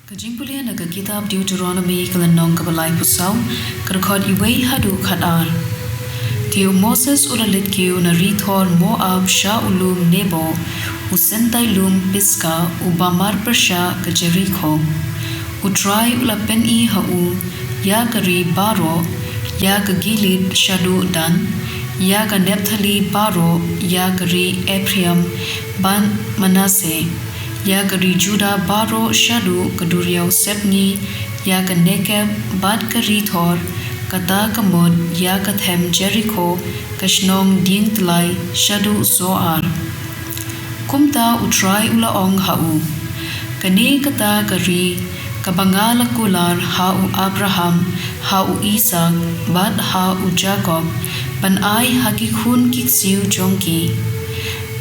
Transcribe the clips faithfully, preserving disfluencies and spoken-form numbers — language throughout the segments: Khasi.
Ka jingpule na ka kitab Deuteronomi ka lynnong kaba laiphew saw, ka dkhot wei haduh khatar. Te u Moses u la leit kiew na ri thor Moab sha u lum Nebo, u syntai lum Pisga, uba marpyrshah ka Jerikho. U Trai u la pyni ha u ïa ka ri baroh, ïa ka Gilead shaduh Dan, ïa ka Naphtali baroh, ïa ka ri Ephraim bad Manasseh, ïa ka ri Judah baroh shaduh ka duriaw sepngi, ïa ka Negeb bad ka ri thor, kata ka mut ïa ka them Jerikho, ka shnong dieng tyllai shaduh Zoar. Kumta u Trai u la ong ha u, kane kata ka ri kaba nga la kular ha u Abraham, ha u Isaak bad ha u Jakob, ban ai ha ki khun ki ksiew jong ki.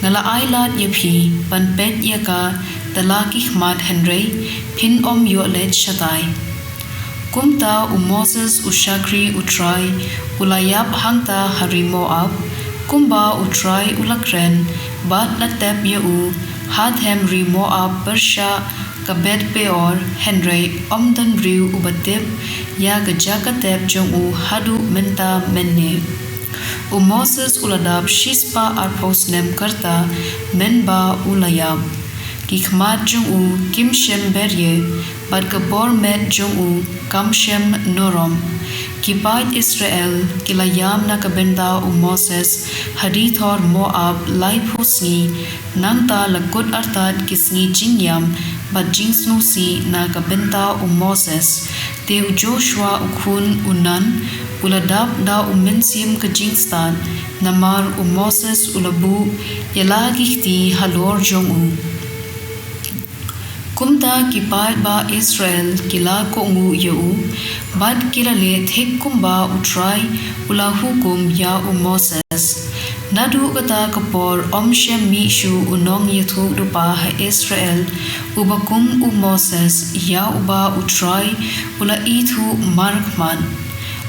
Nga la ai lad ïa phi ban peit ïa ka da la ki khmat, hynrei phin ym ïoh leit shatai. Kumta u Moses u shakri u Trai u la ïap hangta ha ri Moab, kumba u Trai u la kren bad la tep ïa u ha them ri Moab pyrshah ka Beth Peor, hynrei ym don briew uba tip ïa ka jaka tep jong u haduh mynta mynne. U Moses u la dap shispah arphew snem ka rta mynba u la ïap. Ki khmat jong u kim shym berieh, bad ka bor met jong u kam shym norom. Ki paid Israel ki la ïam na ka bynta u Moses ha ri thor Moab laiphew sngi, nangta la kut artat ki sngi jingïam bad jingsngewsih na ka bynta u Moses. Te u Joshua u khun u Nun u la dap da u mynsiem ka jingstad, namar u Moses u la buh ïa la ki kti halor jong u. Kumta ki paidbah Israel ki la kohnguh ïa u, bad ki la leh thik kumba u Trai u la hukum ïa u Moses. Naduh kata ka por ym shym mih shuh u nongïathuhlypa ha Israel uba kum u Moses, ïa uba u Trai u la ithuh markhmat.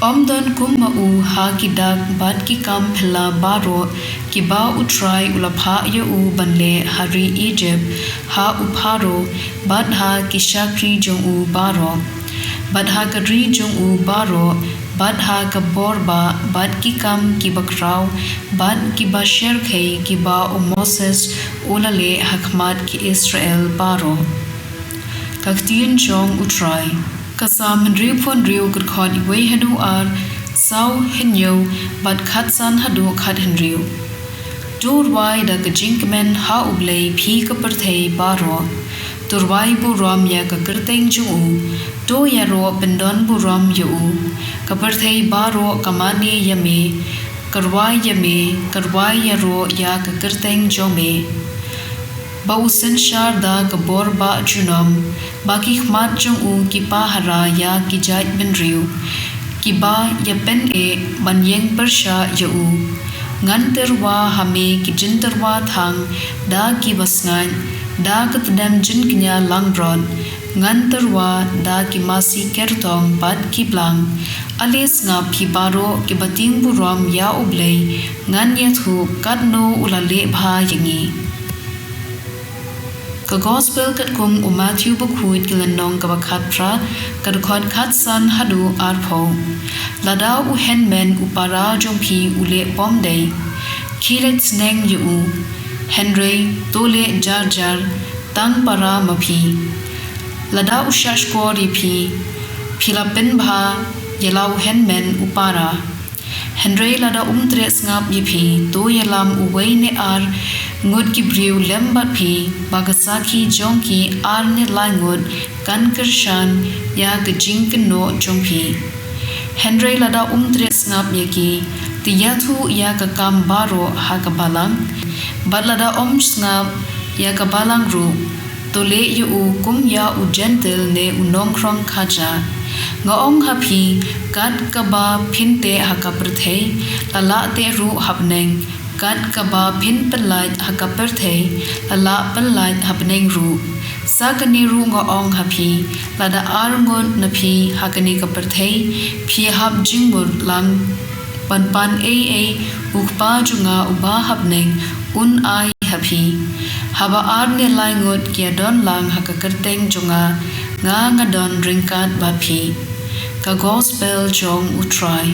Ym don kum ma u ha ki dak bad ki kam phylla baroh kiba u Trai u la phah ïa u ban leh ha ri Egypt, ha u Pharaoh bad ha ki shakri jong u baroh, bad ha ka ri jong u baroh, bad ha ka bor bah bad ki kam kiba khraw bad kiba shyrkhei kiba u Moses u la leh ha khmat ki Israel baroh. Ka ktien jong u Trai. Ka Salm hynriewphew hynriew, ka dkhot wei haduh ar, saw, hynñiew bad khatsan haduh khathynriew. To rwai da ka jingkmen ha U Blei, phi ka pyrthei baroh. To rwai burom ïa ka kyrteng jong u. To ïaroh pyndon burom ïa u. Ka pyrthei baroh ka mane ïa me, ka rwai ïa me, ka rwai ïaroh ïa ka kyrteng jong me. Ba u synshar da ka bor bah junom, ba ki khmat jong u ki pahara ïa ki jaitbynriew, kiba ïa pyneh ban ïeng pyrshah ïa u. Ngan tyrwa ha me ki jingtyrwa thang da kiba sngaid, da ka tdem jingkñia langbrot. Ngan tyrwa da ki masi kyrtong bad ki blang. Ale sngap, phi baroh kiba tieng burom ïa U Blei, ngan ïathuh katno u la leh bha ïa ngi. Ka Gospel katkum u Mathaiw bakhuid, ka lynnong kaba khatphra, ka dkhot khatsan haduh arphew. Lada u hynmen u para jong phi u leh pom dei, khie leit sneng ïa u. Hynrei to leh jar jar tang para ma phi. Lada u shahshkor ïa phi, phi la pynbha ïa la u hynmen u para. Hynrei lada um treh sngap ïa phi, to ïalam uwei ne ar ngut ki briew lem bad phi, ba ka sakhi jong ki ar ne lai ngut kan kyrshan ïa ka jingkynnoh jong phi. Hynrei lada um treh sngap ïa ki, to ïathuh ïa ka kam baroh ha ka balang. Bad lada um sngap ïa ka balang ruh, to leh ïa u kum ïa u jentil ne u nongkhrong khaja. Nga ong ha phi, kat kaba phin teh ha ka pyrthei, la lah teh ruh ha bneng. Kat kaba phin pyllait ha ka pyrthei, la lah pyllait ha bneng ruh. Sa kane ruh nga ong ha phi, lada ar ngut na phi ha kane ka pyrthei, phi hap jingmut lang ban pan ei ei, u Kpa jong nga uba ha bneng un ai ha phi. Haba ar ne lai ngut ki ïadon lang ha ka kyrteng jong nga, nga nga don ryngkat bad phi. Ka Gospel jong U Trai.